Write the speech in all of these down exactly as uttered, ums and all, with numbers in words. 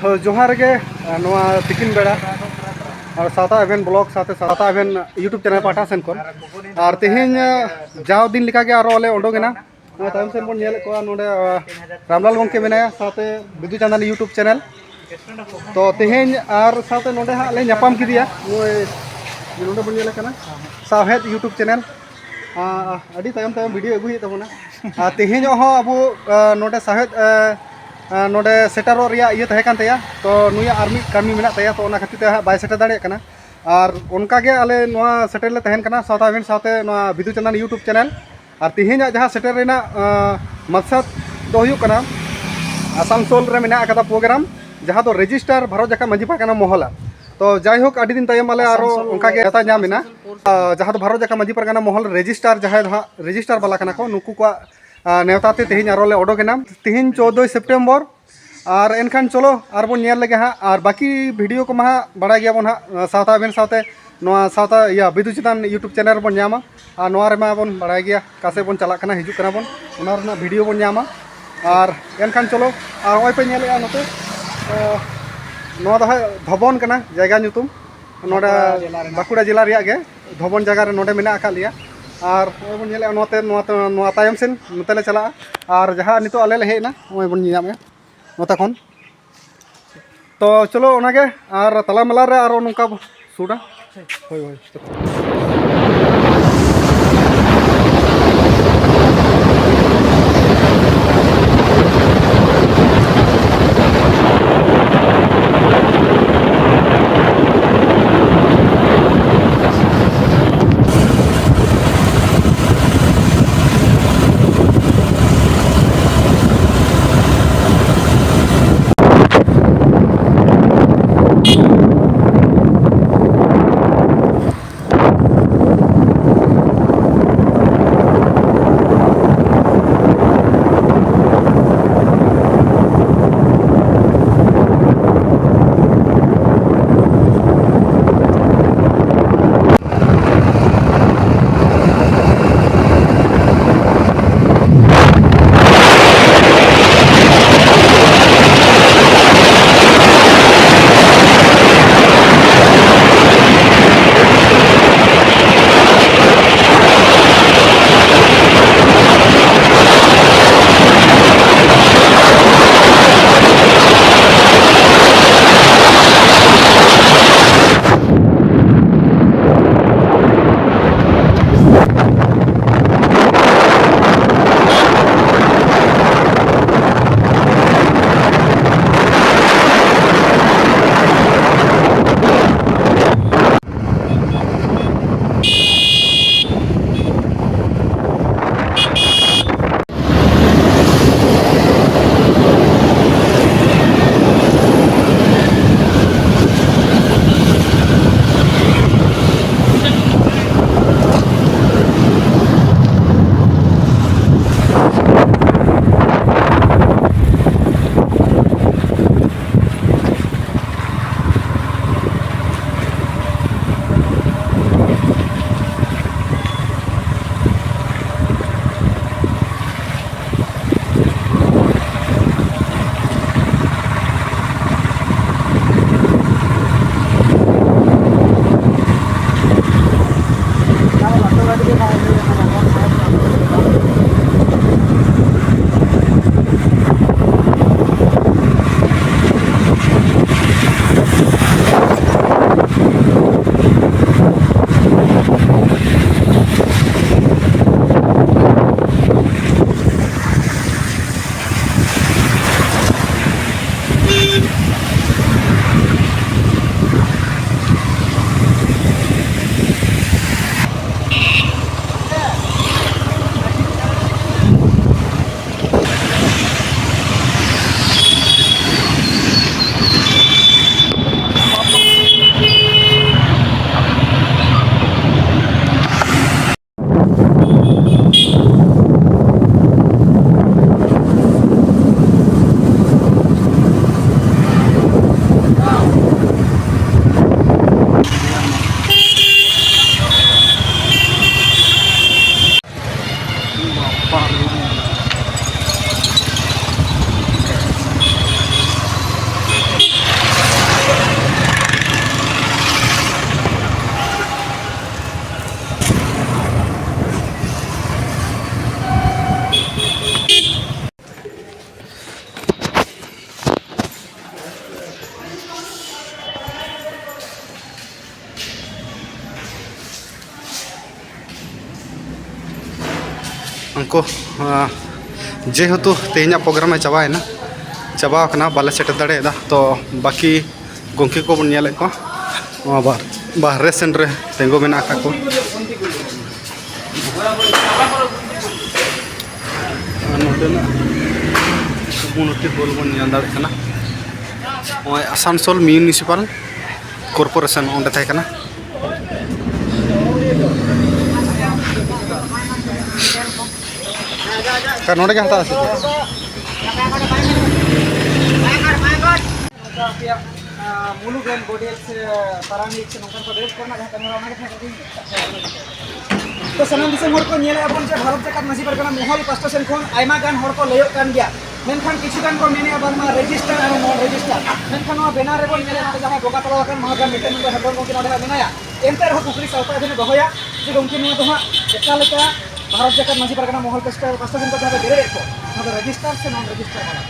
ᱦᱳᱭ, ᱡᱚᱦᱟᱨ ᱜᱮ᱾ ᱱᱚᱣᱟ ᱛᱤᱠᱤᱱ ᱵᱮᱲᱟ ᱟᱨ ᱥᱟᱶᱛᱟ ᱮᱵᱷᱮᱱ ᱵᱞᱚᱜ ᱥᱟᱶᱛᱮ ᱥᱟᱶᱛᱟ ᱮᱵᱷᱮᱱ YouTube ᱪᱮᱱᱮᱞ ᱯᱟᱦᱴᱟ ᱥᱮᱱ ᱠᱷᱚᱱ, ᱟᱨ ᱛᱮᱦᱮᱧ ᱡᱟᱣ ᱫᱤᱱ ᱞᱮᱠᱟᱜᱮ ᱟᱨᱚ ᱞᱮ ᱩᱰᱩᱠᱮᱱᱟ᱾ ᱱᱚᱣᱟ ᱛᱟᱭᱚᱢ ᱥᱮᱫ ᱵᱚᱱ ᱧᱮᱞᱮᱫ ᱠᱚᱣᱟ, ᱱᱚᱰᱮ ᱨᱟᱢᱞᱟᱞ ᱜᱚᱢᱠᱮ ᱢᱮᱱᱟᱭᱟ, ᱥᱟᱶᱛᱮ ᱵᱤᱫᱩ ᱪᱟᱸᱫᱟᱱ YouTube ᱪᱮᱱᱮᱞ᱾ ᱛᱚ ᱛᱮᱦᱮᱧ ᱟᱨ ᱥᱟᱶᱛᱮ ᱱᱚᱰᱮ ᱦᱟᱸᱜ ᱞᱮ ᱧᱟᱯᱟᱢ ᱠᱮᱫᱮᱭᱟ, ᱱᱚᱜᱼᱚᱭ ᱱᱚᱰᱮ ᱵᱚᱱ ᱧᱮᱞᱮ ᱠᱟᱱᱟ, ᱥᱟᱶᱦᱮᱫ YouTube ᱪᱮᱱᱮᱞ᱾ ᱟᱹᱰᱤ ᱛᱟᱭᱚᱢ ᱛᱟᱭᱚᱢ ᱵᱷᱤᱰᱤᱭᱳ ᱟᱹᱜᱩᱭ ᱦᱩᱭᱩᱜ ᱛᱟᱵᱚᱱᱟ᱾ ᱟᱨ ᱛᱮᱦᱮᱧᱚᱜ ᱦᱚᱸ ᱟᱵᱚ ᱱᱚᱰᱮ ᱥᱟᱶᱦᱮᱫ ᱱᱚᱰᱮ ᱥᱮᱴᱮᱨᱚᱜ ᱨᱮᱭᱟᱜ ᱤᱭᱟᱹ ᱛᱟᱦᱮᱸ ᱠᱟᱱ ᱛᱟᱭᱟ, ᱛᱚ ᱱᱩᱭᱟᱜ ᱟᱨ ᱢᱤᱫ ᱠᱟᱹᱢᱤ ᱢᱮᱱᱟᱜ ᱛᱟᱭᱟ, ᱛᱚ ᱚᱱᱟ ᱠᱷᱟᱹᱛᱤᱨ ᱛᱮ ᱦᱟᱸᱜ ᱵᱟᱭ ᱥᱮᱴᱮᱨ ᱫᱟᱲᱮᱭᱟᱜ ᱠᱟᱱᱟ᱾ ᱟᱨ ᱚᱱᱠᱟᱜᱮ ᱟᱞᱮ ᱱᱚᱣᱟ ᱥᱮᱴᱮᱨ ᱞᱮ ᱛᱟᱦᱮᱱ ᱠᱟᱱᱟ ᱥᱟᱶᱛᱟ ᱮᱵᱷᱮᱱ ᱥᱟᱶᱛᱮ ᱱᱚᱣᱟ ᱵᱤᱫᱩ ᱪᱟᱸᱫᱟᱱ YouTube ᱪᱮᱱᱮᱞ᱾ ᱟᱨ ᱛᱮᱦᱮᱧᱟᱜ ᱡᱟᱦᱟᱸ ᱥᱮᱴᱮᱨ ᱨᱮᱱᱟᱜ ᱢᱟᱠᱥᱟᱫ ᱫᱚ ᱦᱩᱭᱩᱜ ᱠᱟᱱᱟ, ᱟᱥᱟᱱᱥᱳᱞ ᱨᱮ ᱢᱮᱱᱟᱜ ᱟᱠᱟᱫᱟ ᱯᱨᱳᱜᱨᱟᱢ, ᱡᱟᱦᱟᱸ ᱫᱚ ᱨᱮᱡᱤᱥᱴᱟᱨ ᱵᱷᱟᱨᱚᱛ ᱡᱟᱠᱟᱛ ᱢᱟᱹᱡᱷᱤ ᱯᱟᱨᱜᱟᱱᱟ ᱢᱚᱦᱚᱞᱟ᱾ ᱛᱚ ᱡᱟᱭᱦᱳᱠ, ᱟᱹᱰᱤ ᱫᱤᱱ ᱛᱟᱭᱚᱢ ᱟᱞᱮ ᱟᱨᱚ ᱚᱱᱠᱟᱜᱮ ᱱᱮᱣᱛᱟ ᱧᱟᱢ ᱮᱱᱟ᱾ ᱡᱟᱦᱟᱸ ᱫᱚ ᱵᱷᱟᱨᱚᱛ ᱡᱟᱠᱟᱛ ᱢᱟᱹᱡᱷᱤ ᱯᱟᱨᱜᱟᱱᱟ ᱢᱚᱦᱚᱞ ᱨᱮᱡᱤᱥᱴᱟᱨ, ᱡᱟᱦᱟᱸᱭ ᱫᱚ ᱦᱟᱸᱜ ᱨᱮᱡᱤᱥᱴᱟᱨ ᱵᱟᱞᱟ ᱠᱟᱱᱟ ᱠᱚ, ᱱᱩᱠᱩ ᱠᱚᱣᱟᱜ ᱱᱮᱣᱛᱟ ᱛᱮ ᱛᱮᱦᱮᱧ ᱟᱨᱚ ᱞᱮ ᱚᱰᱚᱠ ᱮᱱᱟ, ᱛᱮᱦᱮᱧ ᱪᱳᱫᱽᱫᱳᱭ ᱥᱮᱯᱴᱮᱢᱵᱚᱨ᱾ ᱟᱨ ᱮᱱᱠᱷᱟᱱ ᱪᱚᱞᱚ ᱟᱨ ᱵᱚᱱ ᱧᱮᱞ ᱞᱮᱜᱮ ᱦᱟᱸᱜ, ᱟᱨ ᱵᱟᱹᱠᱤ ᱵᱷᱤᱰᱤᱭᱳ ᱠᱚᱢᱟ ᱦᱟᱸᱜ ᱵᱟᱲᱟᱭ ᱜᱮᱭᱟᱵᱚᱱ ᱦᱟᱸᱜ, ᱥᱟᱶᱛᱟ ᱮᱵᱷᱮᱱ ᱥᱟᱶᱛᱮ ᱱᱚᱣᱟ ᱥᱟᱶᱛᱟ, ᱤᱭᱟᱹ, ᱵᱤᱫᱩ ᱪᱟᱸᱫᱟᱱ YouTube ᱪᱮᱱᱮᱞ ᱨᱮᱵᱚᱱ ᱧᱟᱢᱟ᱾ ᱟᱨ ᱱᱚᱣᱟ ᱨᱮᱢᱟ ᱵᱚᱱ ᱵᱟᱲᱟᱭ ᱜᱮᱭᱟ ᱚᱠᱟ ᱥᱮᱫ ᱵᱚᱱ ᱪᱟᱞᱟᱜ ᱠᱟᱱᱟ, ᱦᱤᱡᱩᱜ ᱠᱟᱱᱟ ᱵᱚᱱ, ᱚᱱᱟ ᱨᱮᱱᱟᱜ ᱵᱷᱤᱰᱤᱭᱳ ᱵᱚᱱ ᱧᱟᱢᱟ᱾ ᱟᱨ ᱮᱱᱠᱷᱟᱱ ᱪᱚᱞᱚ, ᱟᱨ ᱱᱚᱜᱼᱚᱭ ᱯᱮ ᱧᱮᱞᱮᱫᱼᱟ ᱱᱚᱛᱮ, ᱱᱚᱣᱟ ᱫᱚ ᱦᱟᱸᱜ ᱵᱷᱚᱵᱚᱱ ᱠᱟᱱᱟ, ᱡᱟᱭᱜᱟ ᱧᱩᱛᱩᱢ ᱱᱚᱰᱮ ᱵᱟᱸᱠᱩᱲᱟ ᱡᱮᱞᱟ ᱨᱮᱱᱟᱜ᱾ ᱵᱟᱸᱠᱩᱲᱟ ᱡᱮᱞᱟ ᱨᱮᱭᱟᱜ ᱜᱮ ᱵᱷᱚᱵᱚᱱ ᱡᱟᱭᱜᱟ ᱨᱮ ᱱᱚᱰᱮ ᱢᱮᱱᱟᱜ ᱟᱠᱟᱫ ᱞᱮᱭᱟ᱾ ᱟᱨ ᱱᱚᱜᱼᱚᱭ ᱵᱚᱱ ᱧᱮᱞᱮᱫᱼᱟ ᱱᱚᱛᱮ, ᱱᱚᱣᱟ ᱛᱟᱭᱚᱢ ᱥᱮᱱ ᱱᱚᱛᱮ ᱞᱮ ᱪᱟᱞᱟᱜᱼᱟ᱾ ᱟᱨ ᱡᱟᱦᱟᱸ ᱱᱤᱛᱚᱜ ᱟᱞᱮ ᱞᱮ ᱦᱮᱡ ᱮᱱᱟ, ᱱᱚᱜᱼᱚᱭ ᱵᱚᱱ ᱧᱮᱞᱧᱟᱢᱮᱫᱼᱟ ᱱᱚᱛᱮ ᱠᱷᱚᱱ᱾ ᱛᱚ ᱪᱚᱞᱚ, ᱚᱱᱟᱜᱮ ᱟᱨ ᱛᱟᱞᱟ ᱢᱟᱞᱟ ᱨᱮ ᱟᱨᱚ ᱱᱚᱝᱠᱟ ᱥᱩᱴᱟ᱾ ᱦᱳᱭ, ᱦᱳᱭ᱾ ᱩᱱᱠᱩ, ᱟᱸ, ᱡᱮᱦᱮᱛᱩ ᱛᱮᱦᱮᱧᱟᱜ ᱯᱨᱳᱜᱨᱟᱢ ᱮ ᱪᱟᱵᱟᱭᱮᱱᱟ, ᱪᱟᱵᱟᱣ ᱠᱟᱱᱟ, ᱵᱟᱞᱮ ᱥᱮᱴᱮᱨ ᱫᱟᱲᱮᱭᱟᱫᱟ᱾ ᱛᱚ ᱵᱟᱹᱠᱤ ᱜᱚᱢᱠᱮ ᱠᱚᱵᱚᱱ ᱧᱮᱞᱮᱫ ᱠᱚᱣᱟ, ᱱᱚᱣᱟ ᱵᱟᱨ-, ᱵᱟᱦᱨᱮ ᱥᱮᱱ ᱨᱮ ᱛᱤᱸᱜᱩ ᱢᱮᱱᱟᱜ ᱟᱠᱟᱫ ᱠᱚᱣᱟ᱾ ᱟᱨ ᱱᱚᱛᱮᱱᱟᱜ ᱠᱚᱢᱤᱭᱩᱱᱤᱴᱤ ᱦᱚᱞ ᱵᱚᱱ ᱧᱮᱞ ᱫᱟᱲᱮᱭᱟᱜ ᱠᱟᱱᱟ, ᱱᱚᱜᱼᱚᱭ ᱟᱥᱟᱱᱥᱳᱞ ᱢᱤᱭᱩᱱᱤᱥᱤᱯᱟᱞ ᱠᱚᱨᱯᱳᱨᱮᱥᱚᱱ ᱚᱸᱰᱮ ᱛᱟᱦᱮᱸ ᱠᱟᱱᱟ᱾ ᱱᱚᱰᱮ ᱜᱮ ᱦᱟᱛᱟᱣ ᱟᱥᱮ ᱪᱮᱫ? ᱱᱚᱝᱠᱟ ᱟᱯᱮᱭᱟᱜ, ᱟᱸ, ᱢᱩᱞᱩᱠ ᱨᱮᱱ ᱜᱚᱰᱮᱛ ᱥᱮ ᱯᱟᱨᱟᱱᱤᱠ ᱥᱮ ᱱᱚᱝᱠᱟᱱ ᱠᱚ ᱰᱨᱮᱥ ᱠᱚᱨᱮᱱᱟᱜ ᱡᱟᱦᱟᱸ ᱠᱟᱹᱢᱤ ᱦᱚᱨᱟ, ᱚᱱᱟ ᱜᱮ ᱛᱟᱦᱮᱸ ᱠᱟᱱᱟ᱾ ᱛᱚ, ᱥᱟᱱᱟᱢ ᱫᱤᱥᱚᱢ ᱦᱚᱲ ᱠᱚ ᱧᱮᱞᱮᱫᱼᱟ ᱵᱚᱱ ᱡᱮ ᱵᱷᱟᱨᱚᱛ ᱡᱟᱠᱟᱛ ᱢᱟᱹᱡᱷᱤ ᱯᱟᱨᱜᱟᱱᱟ ᱢᱚᱦᱚᱞ ᱯᱟᱥᱴᱟ ᱥᱮᱱ ᱠᱷᱚᱱ ᱟᱭᱢᱟ ᱜᱟᱱ ᱦᱚᱲ ᱠᱚ ᱞᱟᱹᱭᱚᱜ ᱠᱟᱱ ᱜᱮᱭᱟ, ᱢᱮᱱᱠᱷᱟᱱ ᱠᱤᱪᱷᱩ ᱜᱟᱱ ᱠᱚ ᱢᱮᱱᱮᱫᱼᱟ ᱵᱟᱝᱢᱟ ᱨᱮᱡᱤᱥᱴᱟᱨ ᱟᱨ ᱱᱚᱱ ᱨᱮᱡᱤᱥᱴᱟᱨ, ᱢᱮᱱᱠᱷᱟᱱ ᱱᱚᱣᱟ ᱵᱮᱱᱟᱨ ᱨᱮᱵᱚᱱ ᱧᱮᱞᱮᱫ ᱡᱟᱦᱟᱸᱭ ᱵᱚᱸᱜᱟ ᱛᱟᱞᱟ ᱟᱠᱟᱱ ᱢᱚᱦᱟᱨᱟᱡᱟ ᱢᱤᱫᱴᱮᱱ ᱢᱮᱱᱫᱚ ᱦᱮᱢᱵᱨᱚᱢ ᱜᱚᱢᱠᱮ ᱱᱚᱰᱮ ᱦᱟᱸᱜ ᱢᱮᱱᱟᱭᱟ᱾ ᱮᱱᱛᱮ ᱨᱮᱦᱚᱸ ᱠᱩᱠᱞᱤ ᱥᱟᱶᱛᱟ ᱟᱹᱫᱷᱤᱱᱮ ᱫᱚᱦᱚᱭᱟ ᱡᱮ ᱜᱚᱢᱠᱮ, ᱱᱚᱣᱟ ᱫᱚ ᱦᱟᱸᱜ ᱚᱠᱟ ᱞᱮᱠᱟ ᱵᱷᱟᱨᱚᱛ ᱡᱟᱠᱟᱛ ᱢᱟᱹᱡᱷᱤ ᱯᱟᱨᱜᱟᱱᱟ ᱢᱚᱦᱚᱞ ᱯᱟᱥᱴᱟ ᱯᱟᱥᱴᱟ ᱥᱮᱱ ᱠᱷᱚᱱ ᱡᱟᱦᱟᱸ ᱯᱮ ᱵᱮᱨᱮᱫ ᱠᱚ, ᱱᱚᱣᱟ ᱫᱚ ᱨᱮᱡᱤᱥᱴᱟᱨ ᱥᱮ ᱱᱚᱱ ᱨᱮᱡᱤᱥᱴᱟᱨ ᱠᱟᱱᱟ?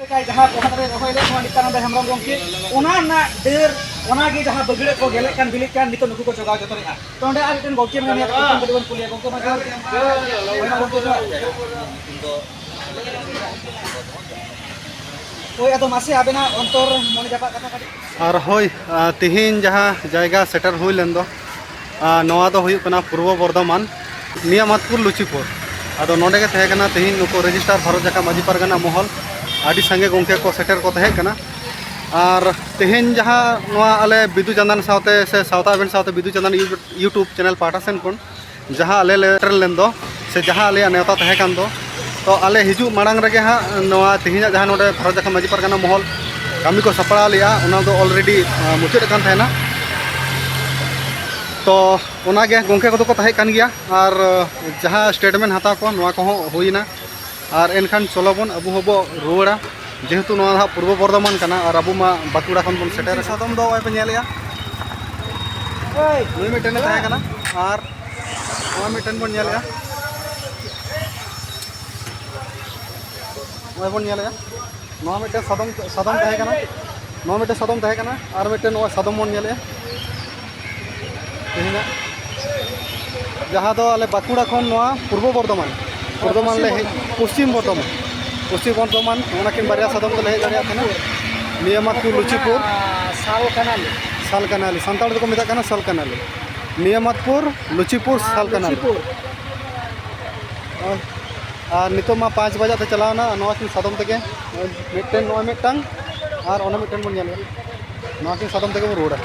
ᱞᱮᱠᱟ ᱡᱟᱦᱟᱸ ᱯᱚᱦᱟ ᱨᱮ ᱨᱚᱦᱚᱭ ᱞᱮᱫ ᱱᱚᱣᱟ ᱱᱤᱛᱭᱟᱱᱟᱱᱫ ᱦᱮᱢᱵᱨᱚᱢ ᱜᱚᱢᱠᱮ, ᱚᱱᱟ ᱨᱮᱱᱟᱜ ᱰᱟᱹᱨ, ᱚᱱᱟ ᱜᱮ ᱡᱟᱦᱟᱸ ᱵᱟᱹᱜᱲᱟᱹᱜ ᱠᱚ ᱜᱮᱞᱮᱜ ᱠᱟᱱ ᱵᱤᱞᱤᱜ ᱠᱟᱱ, ᱱᱤᱛᱚᱜ ᱱᱩᱠᱩ ᱠᱚ ᱡᱚᱜᱟᱣ ᱡᱚᱛᱚᱱᱮᱫᱼᱟ᱾ ᱛᱚ, ᱚᱸᱰᱮ ᱟᱨ ᱢᱤᱫᱴᱮᱱ ᱜᱚᱢᱠᱮ ᱢᱮᱱᱟᱭᱟ, ᱠᱟᱹᱴᱤᱡ ᱵᱚᱱ ᱠᱩᱞᱤᱭᱟ᱾ ᱜᱚᱢᱠᱮ, ᱢᱟ ᱡᱚᱦᱟᱨ ᱜᱮ᱾ ᱦᱳᱭ, ᱢᱟ ᱜᱚᱢᱠᱮ, ᱡᱚᱦᱟᱨ ᱜᱮ᱾ ᱦᱳᱭ, ᱟᱫᱚ ᱢᱟᱥᱮ ᱟᱵᱮᱱᱟᱜ ᱚᱱᱛᱚᱨ ᱢᱚᱱᱮ ᱡᱟᱯᱟᱜ ᱠᱟᱛᱷᱟ ᱠᱟᱹᱴᱤᱡ᱾ ᱟᱨ ᱦᱳᱭ, ᱟ, ᱛᱮᱦᱮᱧ ᱡᱟᱦᱟᱸ ᱡᱟᱭᱜᱟ ᱥᱮᱴᱮᱨ ᱦᱩᱭ ᱞᱮᱱ ᱫᱚ, ᱟ, ᱱᱚᱣᱟ ᱫᱚ ᱦᱩᱭᱩᱜ ᱠᱟᱱᱟ ᱯᱩᱨᱵᱚ ᱵᱚᱨᱫᱷᱚᱢᱟᱱ, ᱱᱤᱭᱟᱢᱟᱛᱯᱩᱨ ᱞᱩᱪᱤᱯᱩᱨ᱾ ᱟᱫᱚ ᱱᱚᱰᱮ ᱜᱮ ᱛᱟᱦᱮᱸ ᱠᱟᱱᱟ ᱛᱮᱦᱮᱧ ᱱᱩᱠᱩ ᱨᱮᱡᱤᱥᱴᱟᱨ ᱵᱷᱟᱨᱚᱛ ᱡᱟᱠᱟᱛ ᱢᱟᱹᱡᱷᱤ ᱯᱟᱨᱜᱟᱱᱟ ᱢᱚᱦᱚᱞ, ᱟᱹᱰᱤ ᱥᱟᱸᱜᱮ ᱜᱚᱢᱠᱮ ᱠᱚ ᱥᱮᱴᱮᱨ ᱠᱚ ᱛᱟᱦᱮᱸ ᱠᱟᱱᱟ᱾ ᱟᱨ ᱛᱮᱦᱮᱧ ᱡᱟᱦᱟᱸ ᱱᱚᱣᱟ ᱟᱞᱮ ᱵᱤᱫᱩ ᱪᱟᱸᱫᱟᱱ ᱥᱟᱶᱛᱮ ᱥᱮ ᱥᱟᱶᱛᱟ ᱮᱵᱷᱮᱱ ᱥᱟᱶᱛᱮ Bidu Chandan U-, YouTube channel ᱯᱟᱦᱴᱟ ᱥᱮᱱ ᱠᱷᱚᱱ ᱡᱟᱦᱟᱸ ᱟᱞᱮ ᱞᱮ ᱥᱮᱴᱮᱨ ᱞᱮᱱ ᱫᱚ, ᱥᱮ ᱡᱟᱦᱟᱸ ᱟᱞᱮᱭᱟᱜ ᱱᱮᱣᱛᱟ ᱛᱟᱦᱮᱸ ᱠᱟᱱ ᱫᱚ, ᱛᱚ ᱟᱞᱮ ᱦᱤᱡᱩᱜ ᱢᱟᱲᱟᱝ ᱨᱮᱜᱮ ᱦᱟᱸᱜ ᱱᱚᱣᱟ ᱛᱮᱦᱮᱧᱟᱜ ᱡᱟᱦᱟᱸ ᱱᱚᱰᱮ ᱵᱷᱟᱨᱚᱛ ᱡᱟᱠᱟᱛ ᱢᱟᱹᱡᱷᱤ ᱯᱟᱨᱜᱟᱱᱟ ᱢᱚᱦᱚᱞ ᱠᱟᱹᱢᱤ ᱠᱚ ᱥᱟᱯᱲᱟᱣ ᱞᱮᱜᱼᱟ, ᱚᱱᱟ ᱫᱚ already, ᱟᱸ, ᱢᱩᱪᱟᱹᱫ ᱟᱠᱟᱱ ᱛᱟᱦᱮᱱᱟ᱾ ᱛᱚ ᱚᱱᱟᱜᱮ ᱜᱚᱢᱠᱮ ᱠᱚᱫᱚ ᱠᱚ ᱛᱟᱦᱮᱸ ᱠᱟᱱ ᱜᱮᱭᱟ, ᱟᱨ, ᱟᱸ, ᱡᱟᱦᱟᱸ statement ᱦᱟᱛᱟᱣ ᱠᱚ, ᱱᱚᱣᱟ ᱠᱚᱦᱚᱸ ᱦᱩᱭᱱᱟ᱾ ᱟᱨ ᱮᱱᱠᱷᱟᱱ ᱪᱚᱞᱚ ᱵᱚᱱ ᱟᱵᱚ ᱦᱚᱸᱵᱚ ᱨᱩᱣᱟᱹᱲᱟ, ᱡᱮᱦᱮᱛᱩ ᱱᱚᱣᱟ ᱫᱚ ᱦᱟᱸᱜ ᱯᱩᱨᱵᱚ ᱵᱚᱨᱫᱷᱚᱢᱟᱱ ᱠᱟᱱᱟ ᱟᱨ ᱟᱵᱚ ᱢᱟ ᱵᱟᱸᱠᱩᱲᱟ ᱠᱷᱚᱱ ᱵᱚᱱ ᱥᱮᱴᱮᱨ ᱟᱠᱟᱱᱟ᱾ ᱥᱟᱫᱚᱢ ᱫᱚ ᱱᱚᱜᱼᱚᱭ ᱯᱮ ᱧᱮᱞᱮᱜᱼᱟ, ᱱᱩᱭ ᱢᱤᱫᱴᱮᱱᱮ ᱛᱟᱦᱮᱸ ᱠᱟᱱᱟ ᱟᱨ ᱱᱚᱣᱟ ᱢᱤᱫᱴᱮᱱ ᱵᱚᱱ ᱧᱮᱞᱮᱜᱼᱟ, ᱱᱚᱜᱼᱚᱭ ᱵᱚᱱ ᱧᱮᱞᱮᱜᱼᱟ, ᱱᱚᱣᱟ ᱢᱤᱫᱴᱮᱱ ᱥᱟᱫᱚᱢ, ᱥᱟᱫᱚᱢ ᱛᱟᱦᱮᱸ ᱠᱟᱱᱟ, ᱱᱚᱣᱟ ᱢᱤᱫᱴᱮᱱ ᱥᱟᱫᱚᱢ ᱛᱟᱦᱮᱸ ᱠᱟᱱᱟ ᱟᱨ ᱢᱤᱫᱴᱮᱱ ᱱᱚᱜᱼᱚᱭ ᱥᱟᱫᱚᱢ ᱵᱚᱱ ᱧᱮᱞᱮᱜᱼᱟ᱾ ᱛᱮᱦᱮᱧᱟᱜ ᱡᱟᱦᱟᱸ ᱫᱚ ᱟᱞᱮ ᱵᱟᱸᱠᱩᱲᱟ ᱠᱷᱚᱱ ᱱᱚᱣᱟ ᱯᱩᱨᱵᱚ ᱵᱚᱨᱫᱷᱚᱢᱟᱱ, ᱵᱚᱨᱫᱷᱚᱢᱟᱱ ᱞᱮ ᱦᱮᱡ, ᱯᱚᱥᱪᱤᱢ ᱵᱚᱨᱫᱷᱚᱢᱟᱱ, ᱯᱚᱥᱪᱤᱢ ᱵᱚᱨᱫᱷᱚᱢᱟᱱ, ᱚᱱᱟᱠᱤᱱ ᱵᱟᱨᱭᱟ ᱥᱟᱫᱚᱢ ᱛᱮᱞᱮ ᱦᱮᱡ ᱫᱟᱲᱮᱭᱟᱜ ᱠᱟᱱᱟ᱾ ᱱᱤᱭᱟᱢᱟᱛᱯᱩᱨ ᱞᱩᱪᱤᱯᱩᱨ, ᱥᱟᱞ ᱠᱟᱱᱟᱞᱮ᱾ ᱥᱟᱞ ᱠᱟᱱᱟᱞᱮ, ᱥᱟᱱᱛᱟᱲ ᱫᱚᱠᱚ ᱢᱮᱛᱟᱜ ᱠᱟᱱᱟ ᱥᱟᱞ ᱠᱟᱱᱟᱞᱮ᱾ ᱱᱤᱭᱟᱢᱟᱛᱯᱩᱨ ᱞᱩᱪᱤᱯᱩᱨ, ᱥᱟᱞ ᱠᱟᱱᱟᱞᱮ᱾ ᱞᱩᱪᱤᱯᱩᱨ᱾ ᱟᱨ ᱱᱤᱛᱚᱜ ᱢᱟ ᱯᱟᱸᱪ ᱵᱟᱡᱟᱜ ᱛᱮ ᱪᱟᱞᱟᱣᱱᱟ, ᱱᱚᱣᱟ ᱠᱤᱱ ᱥᱟᱫᱚᱢ ᱛᱮᱜᱮ, ᱢᱤᱫᱴᱮᱱ, ᱱᱚᱜᱼᱚᱭ ᱢᱤᱫᱴᱟᱝ ᱟᱨ ᱚᱱᱟ ᱢᱤᱫᱴᱮᱱ ᱵᱚᱱ ᱧᱮᱞᱮᱫᱼᱟ, ᱱᱚᱣᱟ ᱠᱤᱱ ᱥᱟᱫᱚᱢ ᱛᱮᱜᱮ ᱵᱚᱱ ᱨᱩᱣᱟᱹᱲᱟ᱾